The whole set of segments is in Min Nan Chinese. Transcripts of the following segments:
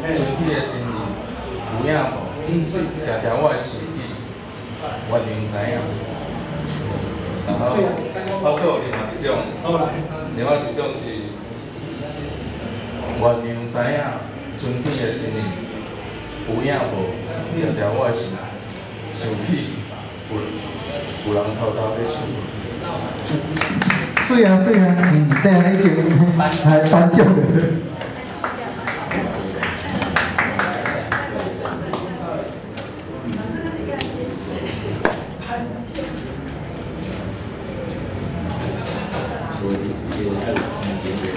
春天的心意有影無？定定我的想起，月娘知影。然後，啊，閣有另外一種，另外一種是月娘知影，春天的心意有影無？定定我的心想起，有人偷偷咧唱。水啊水啊，這樣已經係頒獎了。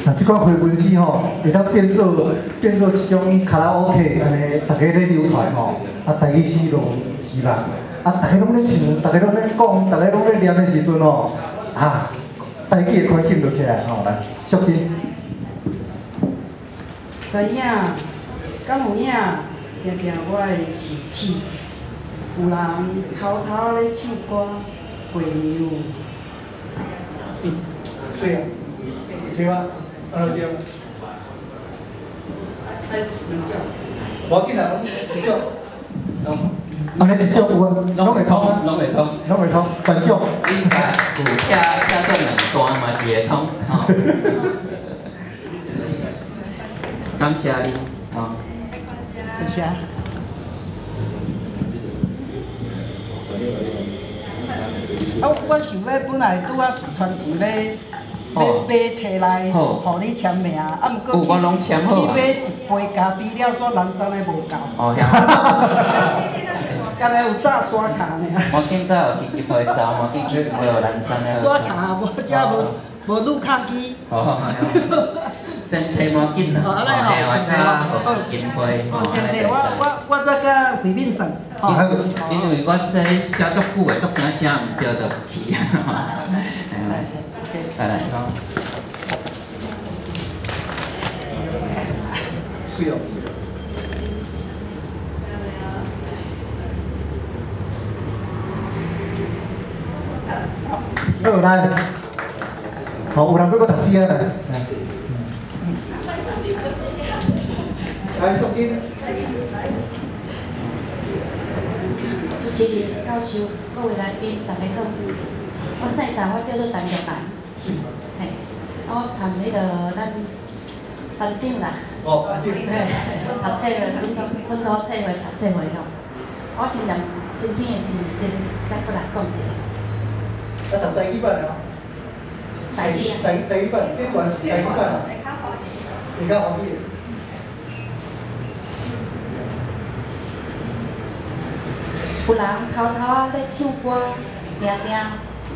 啊，這款回文詩吼，會當變做一種卡拉 OK，按呢，大家咧流傳吼，啊，台語詩就希望，啊，大家攏咧唱，大家攏咧講，大家攏咧念的時陣吼，啊，台語的環境就起來吼，來，淑珍。知影，敢有影？定定我會想起，有人偷偷咧唱歌，月娘。水啊，對啊，按怎對？無要緊啦，一種，按呢一種有啊，攏會通啊，攏會通，攏會通，頒獎。你家有寫寫做兩段嘛是會通，吼。感謝你，吼。多謝。啊，我想欲本來拄仔傳錢欲買冊來，予你簽名，啊，毋過去買一杯咖啡了，煞南山的無夠。哦，遐。敢若有炸刷卡爾。我今早有去吉批走，我去吉批有南山的。刷卡無，遮無無擼卡機。哦，先提無緊啦，嘿，我早有金批。哦，先提我再佮回面算。因為我這寫足久的，足驚寫毋對就去。來，來來，好。水哦。好來，好，有人欲閣讀詩啊？來，來，淑珍。主持人、教授、各位來賓，大家好。我姓陳，我叫做陳玉蘭。嘿，我參彼个咱班長啦。哦，班長。嘿，讀冊的，本土冊會讀冊會吼。我先念春天的心意，這個再閣來講一下。啊，讀台語版的哦。台語啊。台語版，這段是台語版啊。會較歡喜。有人偷偷仔咧唱歌，定定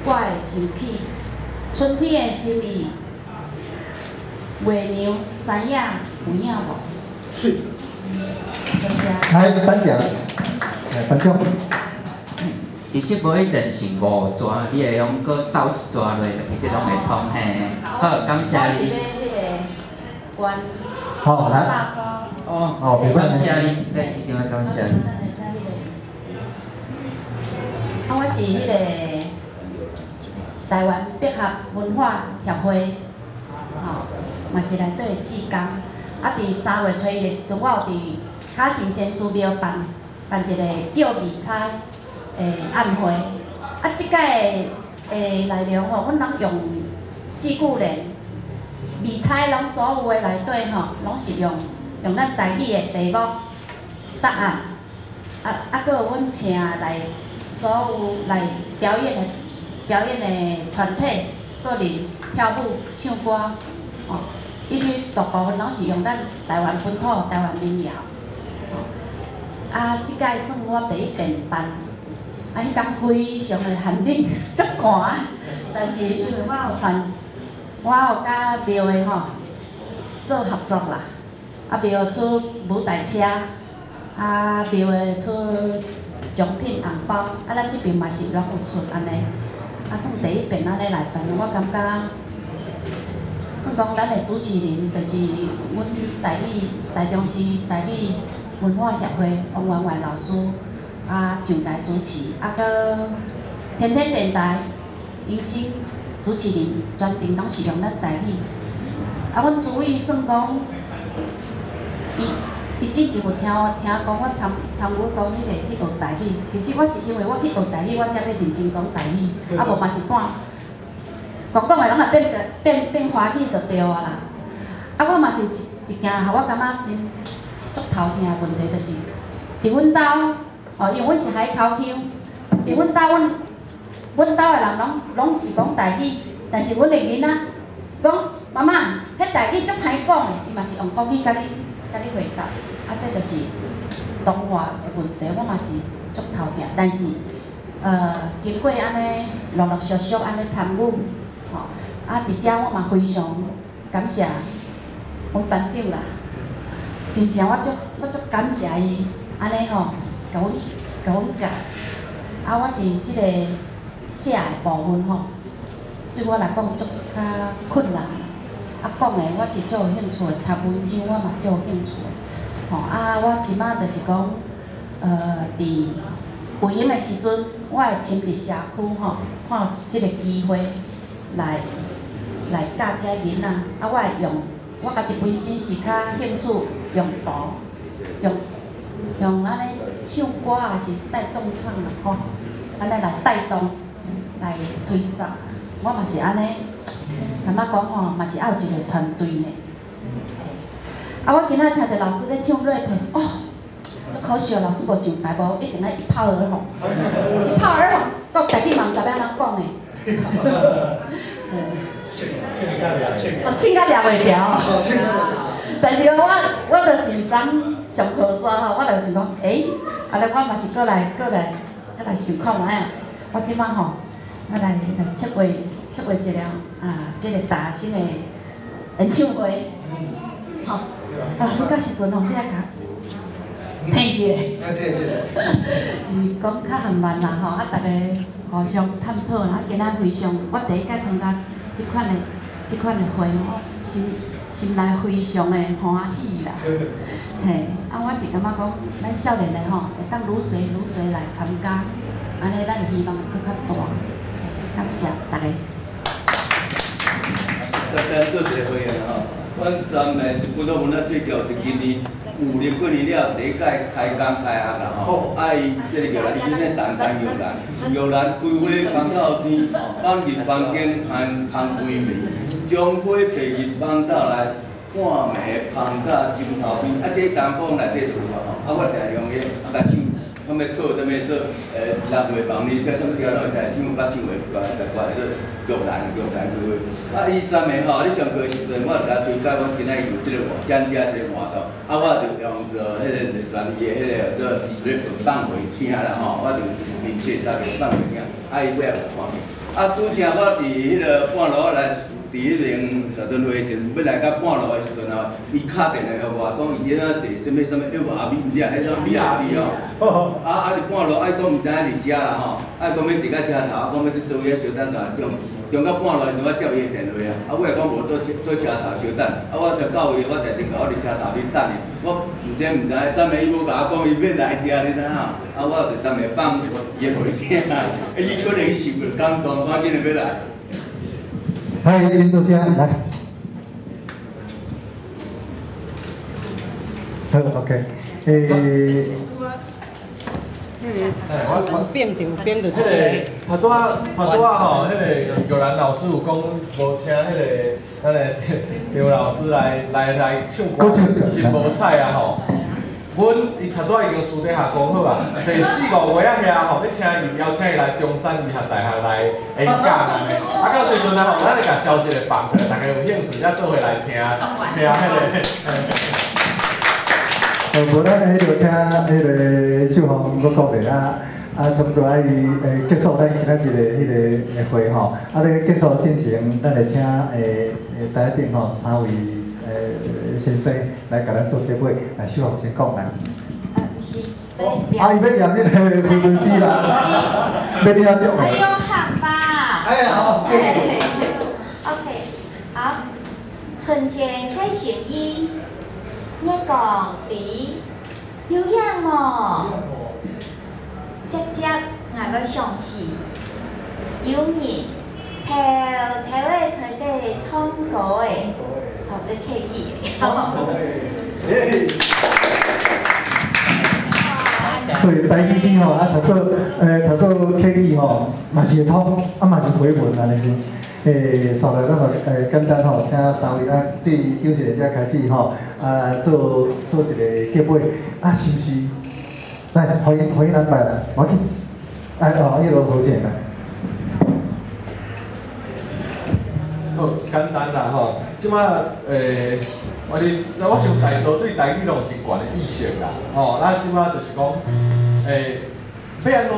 我會想起春天的心意，月娘知影有影無？水。多謝。來，頒獎，來頒獎。其實無一定是五逝，你會用閣鬥一逝落，其實攏會通嘿。好，感謝你。好，來。哦，感謝你，對，一定要感謝你。啊，我是彼個台灣百合文化協會，吼，嘛是內底的志工。啊，佇3月初1的時陣，我有佇卡神仙寺廟辦一個叫味菜的暗會。啊，這屆的內容吼，阮攏用四句聯，味菜攏所有的內底吼，攏是用咱台語的題目答案。啊，閣有阮請來所有來表演的團體，個人跳舞、唱歌，哦，因為大部分攏是用咱台灣本土、台灣民謠。啊，這屆算我第一遍辦，啊，彼工非常的寒冷，足寒，但是因為我有傳，我有佮廟的吼做合作啦，啊廟出舞台車，啊廟的出獎品紅包，啊咱這邊嘛是攏有出按呢，啊算第一遍按呢來辦，我感覺算講咱的主持人就是阮台語台中市台語文化協會王媛媛老師啊上台主持，啊閣天天電台醫生主持人全程攏是用咱台語，啊阮主委算講伊伊之前有聽我聽講我參參與講彼个去學台語，其實我是因為我去學台語，我才欲認真講台語，啊無嘛是半講講的攏會變變變華語就對啊啦。啊，我嘛是一一件，予我感覺真足頭疼的問題，就是佇阮兜，哦，因為阮是海口鄉，佇阮兜阮阮兜的人攏攏是講台語，但是阮的囡仔講媽媽，彼台語足歹講的，伊嘛是用國語共你共你回答。啊，這就是同化的問題，我嘛是足頭疼。但是，經過按呢陸陸續續按呢參與，吼，啊，佇遮我嘛非常感謝阮班長啦，真正我足我足感謝伊，按呢吼，共阮共阮教。啊，我是這個寫的部分吼，對我來講足較困難。啊，講的我是足有興趣的，讀文章我嘛足有興趣的。吼啊！我這擺就是講，佇有閒的時陣，我會深入社區吼，看有這個機會來來教這囡仔。啊，我會用我家己本身是較興趣用圖，用用按呢唱歌也是帶動唱啦吼，按呢來帶動來推捒。我嘛是按呢，感覺講吼，嘛是愛有一個團隊呢。啊！我今仔聽著老師咧唱 rap，哦，足可惜老師無上台，無一定愛一炮而紅，一炮而紅，講台語嘛毋知欲按怎講呢？哦，唱甲掠袂牢。但是我我就是昨上課煞吼，我就是講，欸，啊咧我嘛是閣來閣來閣來想看覓啊！我這擺吼，我來來策劃策劃一個啊，這個大型的演唱會，吼。啊，老師到時陣吼，你來共聽一下，是講較含慢啦吼，啊，逐家互相探討啦。啊，今仔非常，我第一擺參加這款的、這款的會，我心心內非常的歡喜啦。嘿，啊，我是感覺講，咱少年的吼，會當愈濟愈濟來參加，按呢，咱的希望會閣較大。感謝大家。簡單做一個回應吼。阮昨暝本土文化吹橋是今年5年過年了，第一屆開工開學啦吼。啊，伊這個玉蘭，伊叫啥？陳陳玉蘭，玉蘭開花芳透天，放入房間香香歸暝，將花提入房斗內，半暝芳到枕頭邊。啊，這東風內底就有啊吼。啊，我定用伊啊，共唱，啥物套，啥物做，六月望日，啥物条拢会使唱，捌唱的歌，歌做玉兰，玉兰开花。啊，伊昨暝吼，咧上课时阵，我就共推介讲今仔日有這個活，参加這個活動。啊，我就用做彼个專業彼个做咧放予伊聽啦吼，我就面試大家放予伊聽，啊，伊尾仔有看見。啊，拄正我佇彼个半路來，佇彼爿大屯會時陣，欲來到半路的時陣吼，伊敲電話予我，講伊這哪坐啥物啥物藥阿米，毋是啊，彼種米阿米哦。啊啊！佇半路愛講毋知影佇遮啦吼，愛講欲坐到車頭，啊講欲去佗位小等下，中中到半路的時陣，我接伊的電話啊，啊，尾仔講無佗車佗車頭相等，啊，我就到位，我定定我佇車頭咧等伊，我事先毋知，昨暝伊無共我講伊欲來遮，你知影？啊，我就昨暝放伊的回聽，啊，伊可能受著感動，趕緊就欲來。歡迎林主席來。好，OK，欸。我變著變著這個。頭拄仔頭拄仔吼，彼个玉蘭老師有講無請彼个咱的劉老師來來來唱歌，真無彩啊吼。阮伊頭拄仔已經私底下講好啊，第四五月仔遐吼，欲請伊邀請伊來中山醫學大學來演講按呢。啊，到時陣啊吼，咱會共消息放出來，大家有興趣才做伙來聽聽彼个。無咱彼個請彼個秀芳閣講者啊，啊，差不多愛結束咱今仔日的彼個會吼，啊，咧結束進前，咱會請台頂吼三位先生來共咱做結尾，來秀芳先講來。啊，毋是，啊，伊欲念彼個回文詩啦，欲念足。哎呦，喊吧。哎，好。 OK，好，春天的成衣。月光比有影無？接接我閣想起，有人偷偷的在底唱歌的，哦，這客語的。所以台语诗吼，啊读做客语吼，嘛是会通，啊嘛是回文按呢是。续来咱就简单吼，请三位啊对张小姐开始吼，啊做一个结尾，啊是毋是？来，欢迎欢迎安排啦，无要紧，哎哦，彼落好者来。好，简单啦吼，这马我伫，我想在座对台语拢有真悬的意识啦，吼，咱这马就是讲，欲按怎？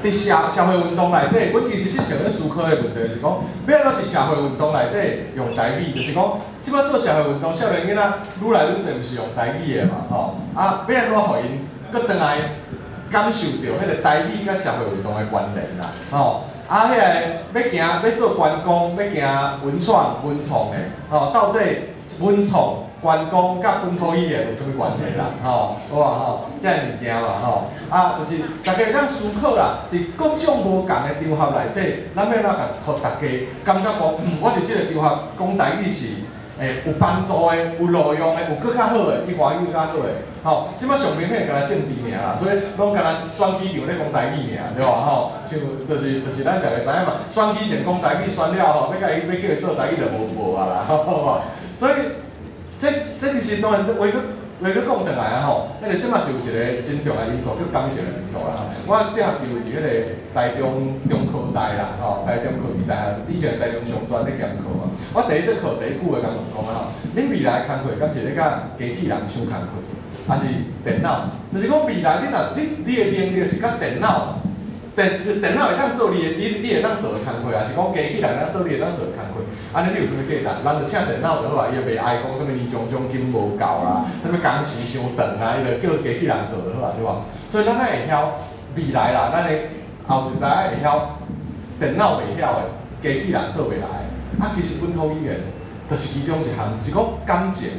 伫社会运动内底，阮其实之前咧思考的问题就是讲，欲按怎伫社会运动内底用台语，就是讲，这马做社会运动，少年囡仔愈来愈济，毋是用台语的嘛，吼，啊，欲按怎予𪜶阁转来感受著彼个台语佮社会运动的关联啦，吼，啊，彼个欲行欲做观光，欲行文创文创的，吼，到底文创观光佮本土语言有啥物关系啦？吼，好啊吼，这个物件嘛吼，啊，就是大家会当思考啦，伫各种无仝的场合内底，咱欲按怎共予大家感觉讲，我伫这个场合讲台语是有帮助的、有路用的、有阁较好的，比外语较好的，吼。这摆上明显敢若政治尔啦，所以拢敢若选举场咧讲台语尔，对无吼？像就是咱大家知影嘛，选举前讲台语选了吼，欲共伊欲叫伊做台语就无啊啦，好无？所以这其实当然这话阁话阁讲转来啊吼，彼个这嘛是有一个真重要因素叫感情的因素啦。我这学期有伫彼个台中中科大啦，吼，台中科技大学，以前台中商专咧兼课嘛。我第一节课第一句话共问讲啊吼，恁未来工课敢是咧佮机器人抢工课，抑是电脑？就是讲未来你若你的能力是佮电脑，电脑会当做你的，你会当做的工课，抑是讲机器人会当做你会当做的工课？按呢你有啥物价值？人就请电脑就好啊，伊就袂哀讲啥物年终奖金无够啦，啥物工时伤长啊，伊就叫机器人做就好啊，对无？所以咱爱会晓未来啦，咱的后一代爱会晓电脑袂晓的，机器人做袂来的。啊，其实本土语言就是其中一项，是讲感情。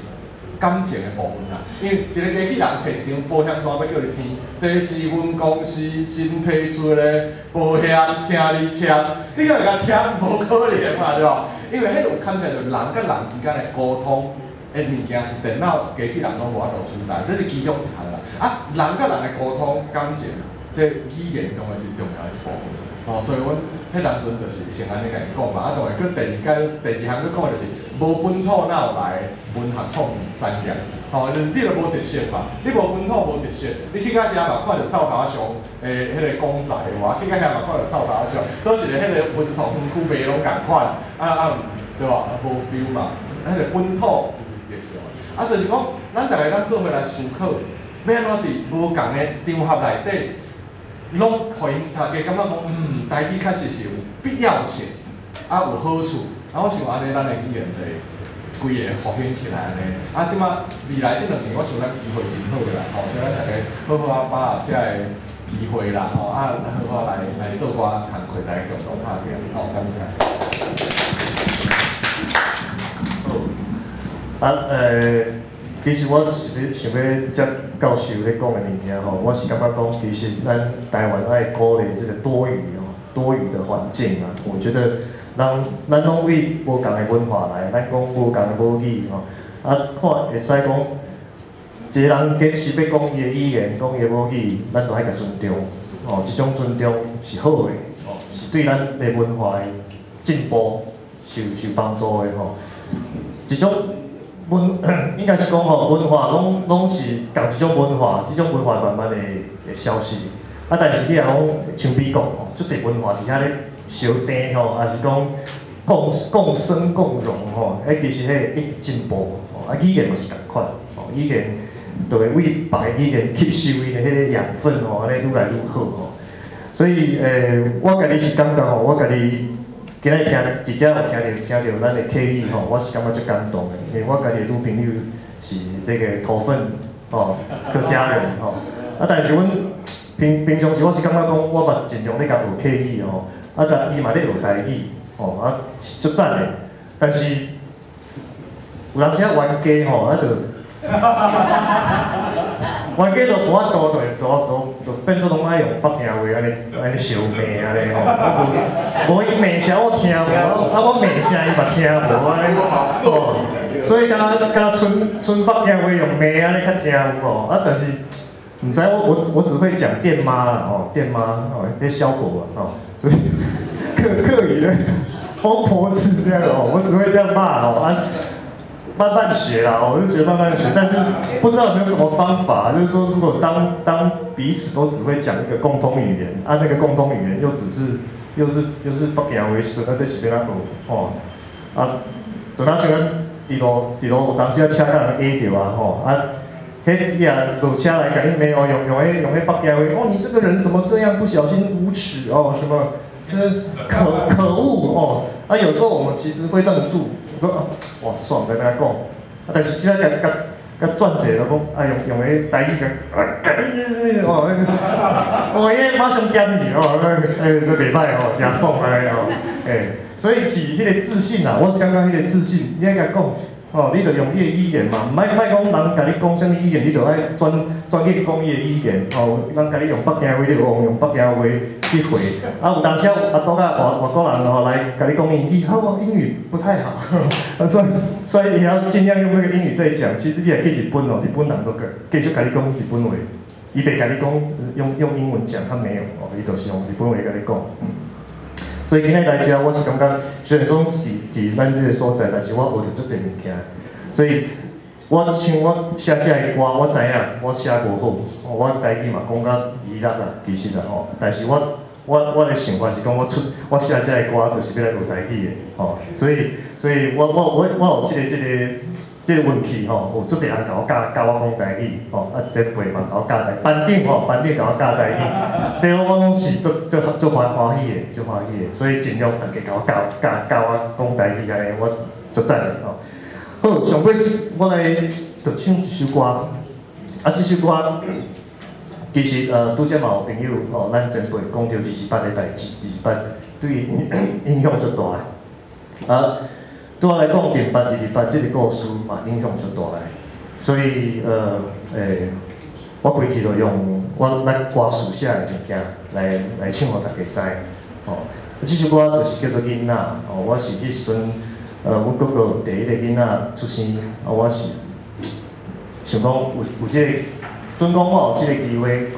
感情的部分啦，因为一个机器人提一张保险单欲叫你听，这是阮公司新推出的保险，请你签，你敢会共签？无可能嘛，对无？因为彼有牵涉著人佮人之间的沟通的物件，是电脑机器人拢无法度取代，这是其中一项啦。啊，人佮人的沟通感情，这语言当然是重要的一部分。哦，所以阮彼当阵就是先按呢共𪜶讲嘛，啊，当然阁第二届第二项阁讲的就是无本土哪有来文学创意产业？吼，就是你著无特色嘛，你无本土无特色，你去到遮嘛看著臭头仔上的彼个公仔有无？去到遐嘛看著臭头仔上，佗一个彼个文创园区卖拢仝款，啊对无？啊无 feel 嘛，彼个本土就是特色嘛。啊，就是讲，咱逐个咱做伙来思考，欲按怎伫无仝的场合内底，拢予𪜶大家感觉讲，台语确实是有必要性，啊有好处，啊我想按呢，咱的语言就会规个复兴起来按呢。啊，这马未来这两年，我想咱机会真好啦，吼，所以咱大家好好啊把握这个机会啦，吼，啊好好来做寡工课，大家共同拍拼，吼，感谢。好，啊，其实我是欲想欲接教授咧讲的物件吼，我是感觉讲，其实咱台湾爱鼓励这个多语哦，多语的环境啊。我觉得人咱拢为无仝的文化来，咱讲无仝的母语吼，啊，看会使讲，一个人坚持欲讲伊的语言，讲伊的母语，咱都爱共尊重，吼，这种尊重是好的，吼，是对咱的文化的进步是有帮助的吼。这种文应该是讲吼，文化拢是仝一种文化，这种文化慢慢会消失。啊，但是你若讲像美国吼，足济文化伫遐咧相争吼，抑是讲共生共荣吼，彼其实彼一直进步吼，啊语言嘛是仝款吼，语言就会为别个语言吸收伊的彼个养分吼，按呢愈来愈好吼。所以我家己是感觉吼，我家己今日听，直接有听著咱的客语吼，我是感觉足感动的，因为我家己的女朋友是这个头份吼，客家人吼。啊，但是阮平常时我是感觉讲，我嘛尽量咧共学客语吼，啊，但伊嘛咧学台语吼，啊是足赞的。但是有当时啊冤家吼，啊就冤家就无法度，就变做拢爱用北京话按呢相骂按呢吼，啊无伊骂声我听无，啊我骂声伊嘛听无按呢，吼，所以敢若纯北京话用骂按呢较听有吼，啊但是毋知我只會講店媽啦，哦，店媽哦，彼蕭婆啊，哦，就是客語的瘋婆子這樣哦，我只會這樣罵哦，啊，慢慢學啦，我就覺得慢慢學，但是不知道有沒有什麼方法，就是說如果當彼此都只會講一個共通語言，啊，那個共通語言又只是又是北京話說，啊，這是欲按怎學哦？啊，就若像咱佇路有當時啊，車共人壓著啊，吼啊。彼伊也落車來共你罵哦，用彼北京話，哦，你這個人怎麼這樣不小心無恥哦，什麼，就是可惡哦。啊，有時候我們其實會愣住，我說哇，算了，毋知欲按怎講。啊，但是這個共轉者就講，啊，用彼台語共，啊，哦，哦，伊馬上檢你哦，欸，袂歹哦，誠爽按呢哦，欸，所以是彼個自信啊，我是感覺彼個自信，你愛共講。哦，你就用你的語言嘛，毋愛講人共你講啥物語言，你就愛轉去講伊的語言。哦，人共你用北京話，你就用北京話去回。啊，有當時啊，拄甲外國人吼來共你講英語，好，英語不太好，所以你要盡量用那個英語在講。其實你若去日本哦，日本人都繼續共你講日本話，伊袂共你講用英文講，他沒有哦，伊就是用日本話共你講。所以今日來遮，我是感覺雖然講佇咱這個所在，但是我學著足濟物件。所以，我像我寫這个歌，我知影我寫無好，我台語嘛講甲離落啦，其實啦吼。但是我的想法是講，我寫這个歌就是欲來學台語的吼。所以我有這個運氣吼，有足濟人共我教我講台語吼，啊，這輩嘛共我教台，班長吼，班長共我教台語，這我攏是足歡喜的，足歡喜的，所以盡量大家共我教我講台語按呢，我足讚的吼。好，上尾我來就唱一首歌，啊，這首歌其實拄才嘛有朋友吼，咱前輩講著28的代誌，28對伊影響足大的，啊。對我來講，零八228這個故事嘛影響足大的，所以我規氣就用我咱歌詞寫的物件來唱予大家知，吼。這首歌就是叫做囡仔，哦，我是彼時陣，阮哥哥第一個囡仔出生，啊，我是想講有這個，準講我有這個機會講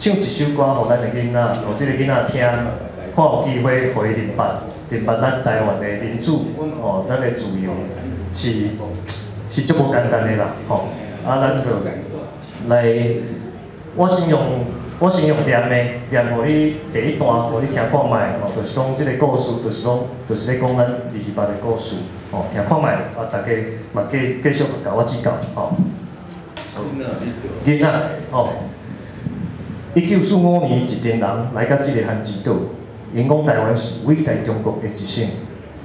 唱一首歌予咱的囡仔，予這個囡仔聽，看有機會予伊認捌。認捌咱台灣的民主，哦，咱的自由是足無簡單的啦，吼。啊，咱就來，我先用念的，念予你第一段，予你聽看覓，哦，就是講這個故事，就是講，就是咧講咱28的故事，哦，聽看覓，啊，大家嘛繼續共我指教，吼。囡仔，吼，1945年，一群人來到這個韓子島。𪜶講台灣是偉大中國的一省，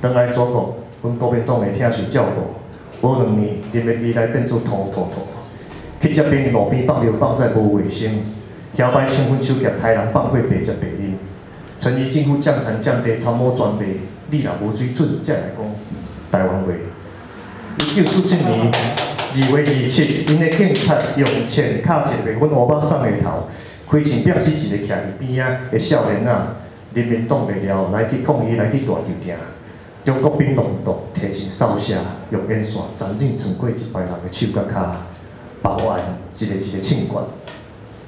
轉來祖國，阮國民黨會疼受照顧。無2年，林的機來變做土土土，去這邊路邊放尿放屎無衛生，搖擺身份手夹刣人放火白食白啉。陳儀政府降田降地参谋专卖，你若無水準，才來講台灣話。1947年2月27，𪜶的警察用槍敲一个阮烏目送的頭，開槍拼死一個徛佇邊仔的少年仔。人民擋袂牢，來去抗議，來去大球埕。中國兵攏毒，提槍掃射，用煙線殘忍穿過一排人的手佮跤，保安一个一个槍決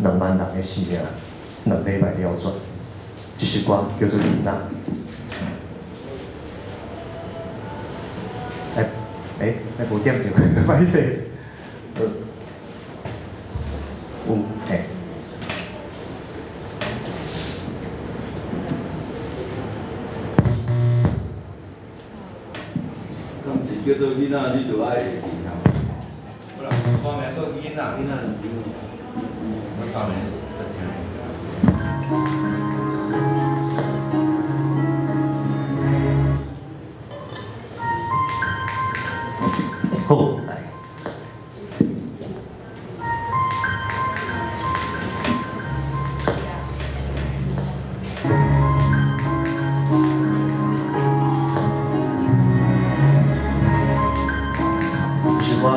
，2萬人的生命，2禮拜了絕。這首歌叫做《囡仔》。欸，無點著，歹勢。有嘿。叫做囡仔，你就愛會記吼。好啦，歌名叫囡仔，囡仔，我昨暝才聽。好，來。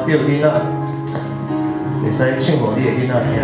叫囡仔，會使唱予你的囡仔聽。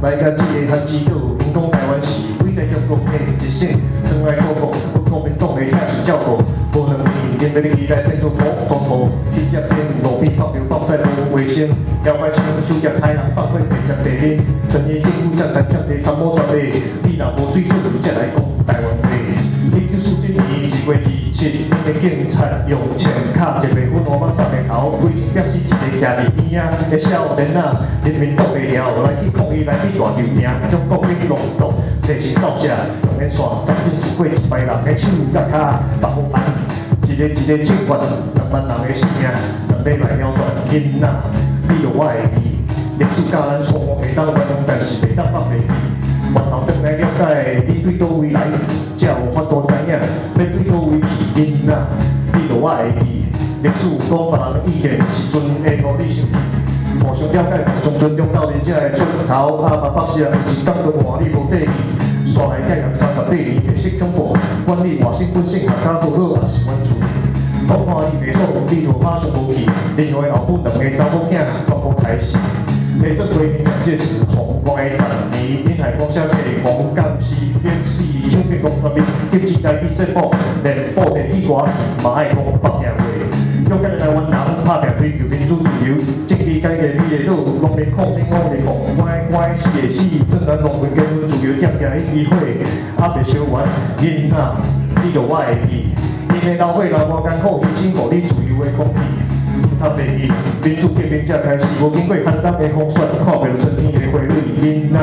來共這个番指導，𪜶講台灣是偉大中國的一省，轉來祖國，阮國民黨的疼惜照顧，無兩年，𪜶欲起來變做土土土，去接邊路邊放尿放屎無衛生，搖擺槍手夾殺人放火白食白啉，陳伊政府才才提參謀團體，你若無水準才來講台灣話。1949年2月27，𪜶的警察用槍敲一个粉烏目送的頭，規身變死一个徛佇邊仔的少年仔，人民擋袂牢，來去抗議，來去大球場，中國兵攏動，提神掃射，用煙線十天是過一排人的手佮跤，腹無按，一个一个唱法，2萬人的性命，2禮拜了斷，囡仔，你著我會記，歷史教咱錯誤會當原諒，但是袂當放袂記。源頭轉來了解，你對佗位來，才有法度知影，欲對佗位去，囡仔，你著我會記。歷史講別人的意見時陣，會予你生氣。互相了解，互相尊重，鬥陣才會出頭。阿媽北市啊，一工都換你無底去，煞來戒嚴38年，白色恐怖，管你外省本省，客家好好也是阮厝。講看你袂爽，你就馬上無去。另外後母兩个查某囝全部刣死。提出批評蔣介石，紅光的十年，闽海光寫冊，黃監視演死，蒋經國全面禁止台語節目，連布袋戏歌嘛愛講北京話。勇敢的台灣人拍拚追求民主自由，政治改革美麗島，農民抗爭五日抗，乖乖死的死，算咱農民言論自由店行一支火，还袂燒完，囡仔，你著我會記，𪜶的老歲老偌艱苦，犧牲予你自由的空氣。毋通袂記，民主革命才開始，無經過寒冬的風雪，看袂著春天的花蕊。囡仔，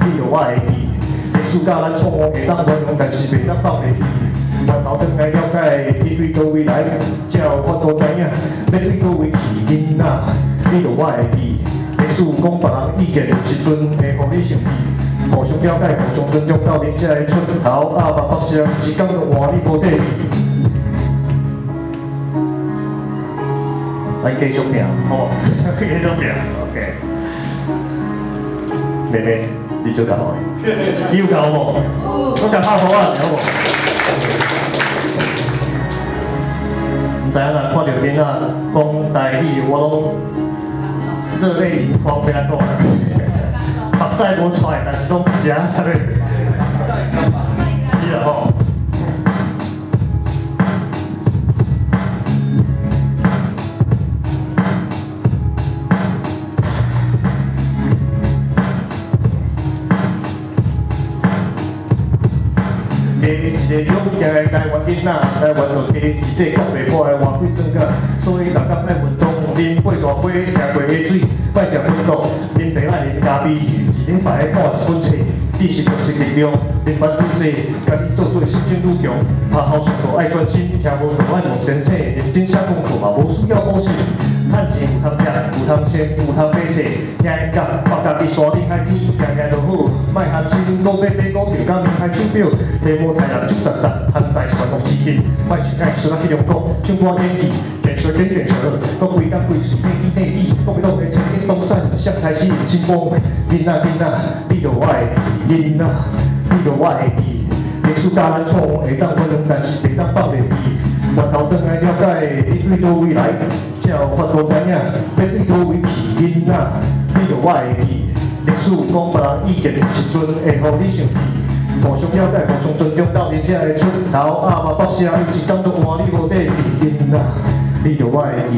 你著我會記，歷史教咱錯誤會當原諒，但是袂當放袂記。源頭轉來了解，你對佗位來，才有法度知影，欲對佗位去。囡仔，你著我會記，歷史講別人意見時陣，會予你生氣。互相了解，互相尊重，鬥陣才會出頭。阿爸北上，一工就換你無底去。來繼續拼，好無？繼續拼，OK。妹妹，你做較好，你有夠無？我共拍好啊，好無？毋知影若看著囡仔講台語，我攏熱淚盈眶，欲按怎講？目屎無出來，但是攏食。是啦吼。提一个勇健的台灣囡仔，台灣就提一个講袂破的活鬼庄仔。所以逐工愛運動，啉八大花，行過溪水，莫食薰毒，啉茶愛啉咖啡，一禮拜愛看一本冊，知識就是力量，啉番女濟，家己做做心情愈強。學校上課愛專心，聽無就愛問先生，認真寫功課嘛，無需要補習。趁錢有通食，有通穿，有通買勢，聽音樂，放家己山頂海邊，行行就好。莫貪心，老欲買股票，佮名牌手錶，提无太人手十十，犯在全国资金。莫想爱出来去中国，唱歌演技，卷舌卷卷舌，阁规工规喙内地内地，国民党的曾经东山，谁开始进步？囡仔囡仔，你著我会记，囡仔，你著我会记。历史教咱错误会當原諒，但是袂當放袂記。源頭轉來了解，你對佗位來，才有法度知影，欲對佗位去。囡仔，你著我會記。歷史講別人意見時陣，會予你生氣。互相了解，互相尊重，鬥陣才會出頭。阿媽北社有一工都換你無底去。囡仔，你著我會記。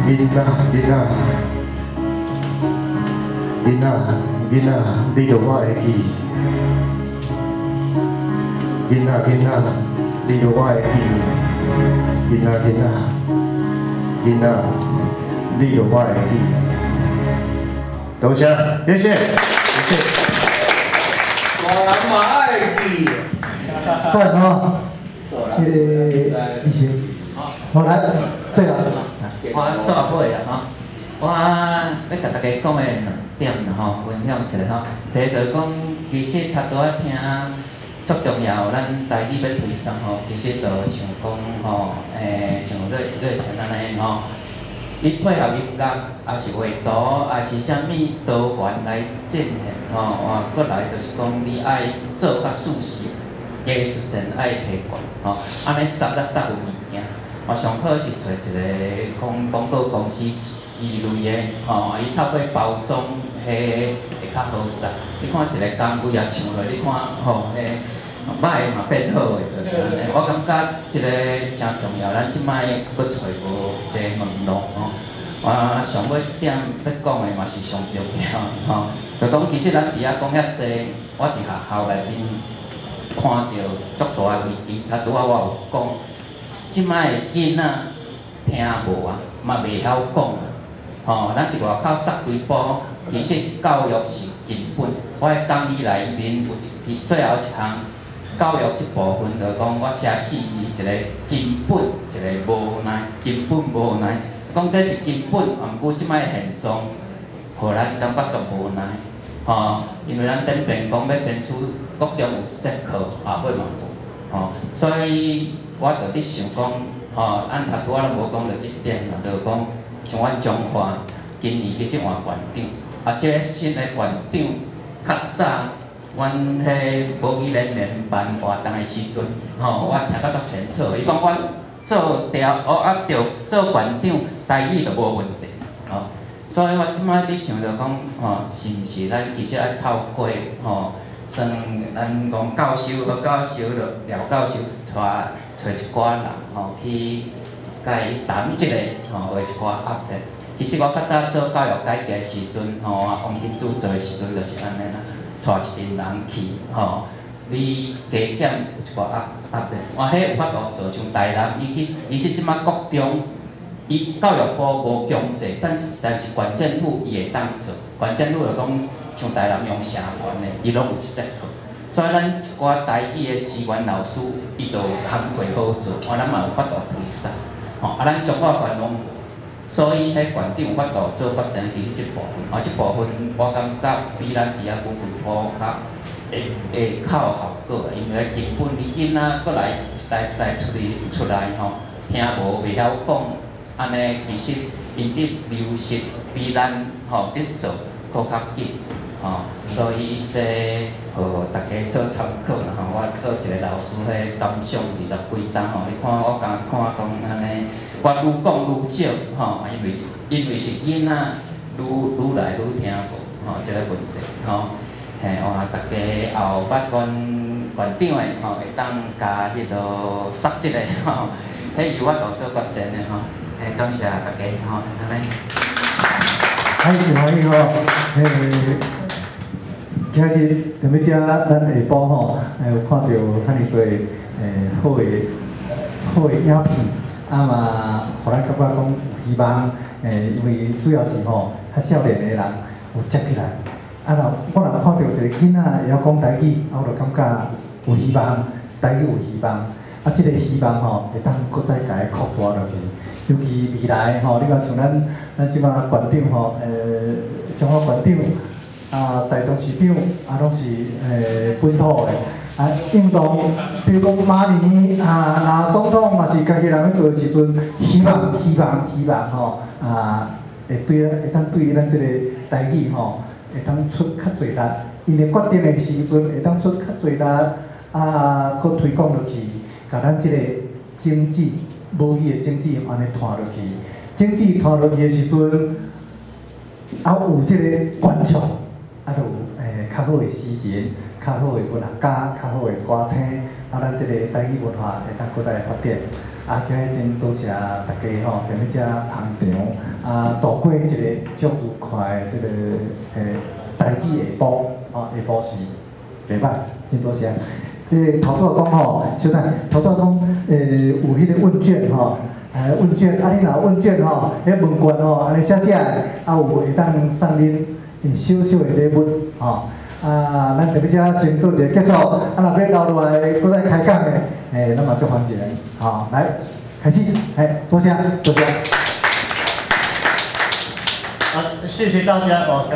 囡仔，囡仔，囡仔，囡仔，你著我會記。囡仔，囡仔，你著我會記。囡仔，囡仔，囡仔，你著我會記。多謝，謝謝，謝謝。大人嘛愛記。讚吼，彼个醫生，好來，最後。我煞尾啦吼，我欲共大家講的兩點啦吼，分享一下吼。第一就講，其實頭拄仔聽足重要，咱台語欲推送吼，其實就像講吼，像瑞瑞成按呢吼，伊配合音樂，抑是畫圖，抑是啥物多元來進行吼。哇，閣來就是講，你愛做較舒適，藝術性愛提懸吼，按呢捒才捒有物件。我上好是揣一个讲广告公司之类的，吼，伊透過包裝，彼會較好勢。你看一個工位也唱落，你看吼，彼歹的嘛變好的，就是按呢。我感覺這個誠重要，咱這擺閣揣無這個門路吼。我上尾這點欲講的嘛是上重要吼，就講其實咱佇遐講遐濟，我佇學校內面看著足大的危機。啊，拄仔我有講，這擺的囡仔聽無啊，嘛袂曉講啊。吼，咱佇外口捒幾步，其實教育是根本。我的講義內面有一，佇最後一項教育這部分，就講我寫四字一個根本，一個無奈，根本無奈。講這是根本，毋過這擺現狀，予咱感覺足無奈，吼。因為咱頂邊講欲爭取國中有一節課，後尾嘛無，吼。所以我就佇想講，吼，咱頭拄仔攏無講著這點啦，就是講像阮彰化今年其實換縣長，啊，這個新的縣長較早，阮彼母語聯盟辦活動的時陣，吼，我聽甲足清楚，伊講我做調，哦啊著做縣長，台語就無問題，吼。所以我這擺佇想著講，吼，是毋是咱其實愛透過，吼，算咱講教授、何教授、廖教授，帶揣一寡人，吼，去共伊談一下，吼，畫一寡壓力。其實我較早做教育改革的時陣，吼，王金柱做的時陣就是按呢啦，帶一陣人去，吼，你加減有一寡壓力。我彼有法度做，像台南，伊其實這擺國中，伊教育部無強制，但是縣政府伊會當做，縣政府就講像台南用社團的，伊攏有一節課。所以咱一寡台語的資源老師，伊就工課好做，我咱嘛有法度推捒，吼，啊，咱彰化縣攏無，所以彼縣長有法度做決定，其實這部分，啊，這部分我感覺比咱佇遐古桂埔較會較有效果，因為根本你囡仔閣來一代一代出來吼，聽無袂曉講，按呢其實𪜶佇流失比咱吼佇做閣較緊，吼，所以這予大家做參考啦吼。我做一個老師，彼感想20幾冬吼，你看我敢看講按呢，我愈講愈少吼，因為是囡仔愈來愈聽無吼，這個問題吼。嘿，哇！大家後捌阮縣長的吼，會當共彼落說一下吼，彼由我度做決定的吼。嘿，感謝大家吼，按呢。哎，真歡喜吼，今日佇欲遮，咱下晡吼，有看著遐爾濟好的影片，啊嘛，予咱感覺講有希望。因為主要是吼，較少年的人有接起來。啊若我若看著一個囡仔會曉講台語，啊我就感覺有希望，台語有希望。啊，這個希望吼，會當閣再共伊擴大落去。尤其未來吼，你看像咱這擺縣長吼，彰化縣長。啊，台東市長啊，攏是本土的。啊，應當比如講馬年啊，若總統嘛是家己人咧做的時陣，希望希望希望吼啊，會當對咱這個台語吼，會當出較濟力。𪜶咧決定的時陣，會當出較濟力，啊，閣推廣落去，共咱這個種子母語的種子按呢傳落去。種子傳落去的時陣，啊有這個觀眾。啊，就有較好的詩人，較好的文學家，較好的歌星，啊，咱這個台語文化會當閣再來發展。啊，今日真多謝大家吼，佇咧遮捧場，啊，度過一個足愉快的這個台語下晡，吼，下晡時袂歹，真多謝。頭拄仔講吼，小等，頭拄仔講有彼個問卷吼，問卷，啊，你若問卷吼，彼問卷吼，按呢寫寫，啊，有會當送恁小小的禮物，吼，啊，咱佇遮先做一個結束，啊，若欲留落來，閣再開講的，咱嘛足歡迎，吼，來，開始，多謝，多謝。好，謝謝大家哦。